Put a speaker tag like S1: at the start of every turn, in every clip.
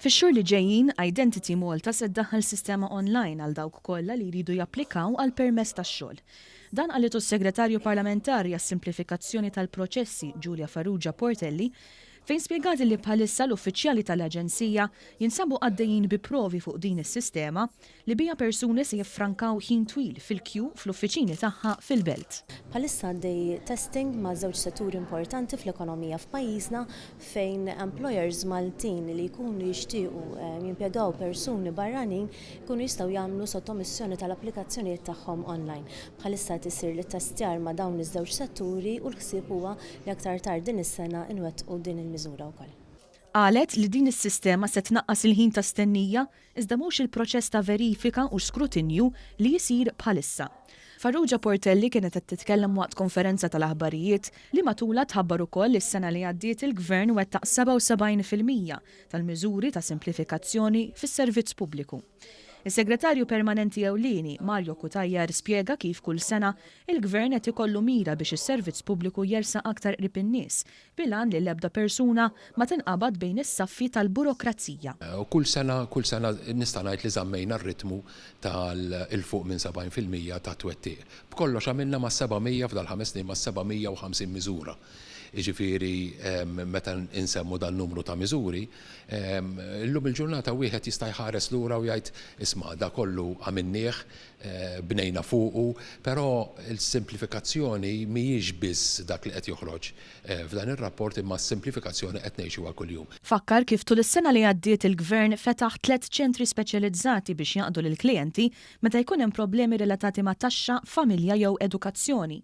S1: Fix-xhur li ġejjin, Identity Malta se ddaħħal sistema online għal dawk kollha li jridu japplikaw għal permess tax-xogħol. Dan qalitu s-Segretarju Parlamentari għas-Simplifikazzjoni tal-Proċessi Julia Farrugia Portelli fejn spjegat li bħalissa l-uffiċjali tal-Aġenzija jinsabu għaddejjin bi provi fuq din is-sistema li biha persuni se jiffrankaw ħin twil fil-kju fl-uffiċini tagħha fil-Belt.
S2: Bħalissa għaddej testing ma' żewġ setturi importanti fl-ekonomija f'pajjiżna fejn employers Maltin li jkunu jixtiequ jimpjegaw persuni barranin jkunu jistgħu jagħmlu sottomissjoni tal-applikazzjonijiet tagħhom online. Bħalissa qed isir l-ittestjar ma' dawn iż-żewġ setturi u l-ħsieb huwa li aktar tard din is-sena nwettqu din il-miżura wkoll.
S1: Qalet li din is-sistema se tnaqqas il-ħin ta' stennija iżda mhux il-proċess ta' verifika u skrutinju li jsir bħalissa. Farrugia Portelli kienet qed titkellem waqt konferenza tal-aħbarijiet li matulha tħabbar ukoll li s-sena li għaddiet il-Gvern wettaq 77% tal-miżuri ta' simplifikazzjoni fis-servizz pubbliku. Is-Segretarju Permanenti Ewlieni, Mario Cutajar spjega kif kull sena, il-Gvern qed ikollu mira biex is-servizz pubbliku jersaq aktar qrib in-nies, bil-għan li l-ebda persuna ma tinqabad bejn is-saffi tal-burokrazija.
S3: U kull sena, kull sena nista' ngħid li żammejna r-ritmu tal 'il fuq minn 70% ta' twettiq. B'kollox għamilna mas-700 f'dal-ħames snin mas-750 miżura. Jiġifieri meta nsemmu dan-numru ta' miżuri, illum il-ġurnata wieħed jista' jħares lura u jgħid isma' da kollu għamilnieh, bnejna fuqu, però l-simplifikazzjoni mhijiex biss dak li qed joħroġ f'dan ir-rapport imma s-simplifikazzjoni qed ngħixuha kuljum.
S1: Fakkar kif tul is-sena li għaddiet il-Gvern fetaħ tlett ċentri speċjalizzati biex jaqdu lill-klijenti meta jkun hemm problemi relatati ma' taxxa, familja jew edukazzjoni.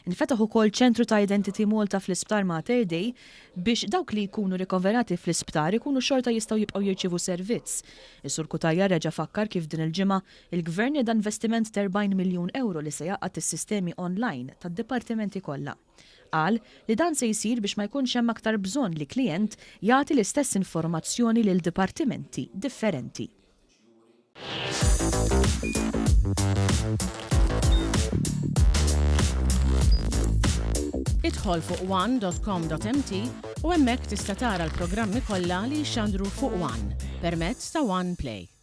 S1: Infetaħ ukoll ċentru ta' Identity Malta fl-Isptar Mater Dei biex dawk li jkunu rikoverati fl-isptar ikunu xorta jistgħu jibqgħu jirċievu servizz. Is-Sur Cutajar reġa' fakkar kif din il-ġimgħa, il-Gvern nieda investiment t'40 miljun ewro li se jgħaqqad is-sistemi online tad-dipartimenti kollha. Qal li dan se jsir biex ma jkunx hemm aktar bżonn li klijent jagħti l-istess informazzjoni lil dipartimenti differenti.
S4: Idħol fuq one dot com dot mt u hemmhekk tista' tara l-programmi kollha li jixxandru fuq one permezz ta' One Play.